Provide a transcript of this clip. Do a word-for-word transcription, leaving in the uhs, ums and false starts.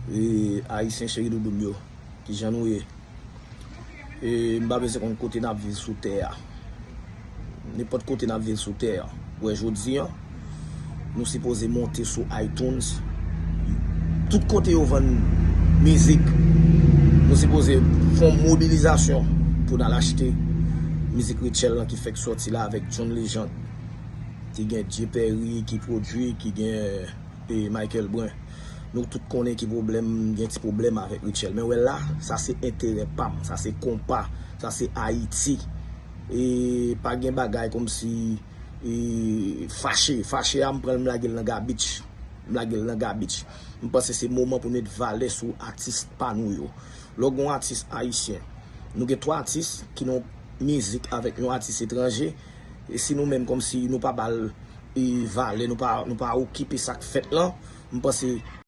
E, Ayisyen cheri doudoum yo, kijan nou ye? E, m pa bezwen konn kote n ap viv sou tè a. Nenpòt kote n ap viv sou tè a. Ou wè jodi an, nou sipoze monte sou iTunes. Tout kote yo vann mizik, nou sipoze fè yon mobilizasyon pou n al achte mizik Rutshelle lan ki fèk sòti la avèk John Legend. Ki gen Jay Perry ki pwodui, ki gen, e, Michael Brun. Nou tout konnen ki pwoblèm, gen ti pwoblèm avèk Rutshelle. Men wè la, sa se enterè pa m, sa se konpa, sa se Ayiti. E pa gen bagay kòmsi, e, fache. Fache a, m pran l, m lage l nan gabich. M lage l nan gabich. M panse se moman pou n met valè sou atis pa nou yo. Lè w gen yon atis ayisyen, nou gen twa atis ki nan mizik avèk yon atis etranje. E si nou menm kòmsi nou pa ba l, e, valè, nou pa, nou pa okipe sa k fèt lan, m panse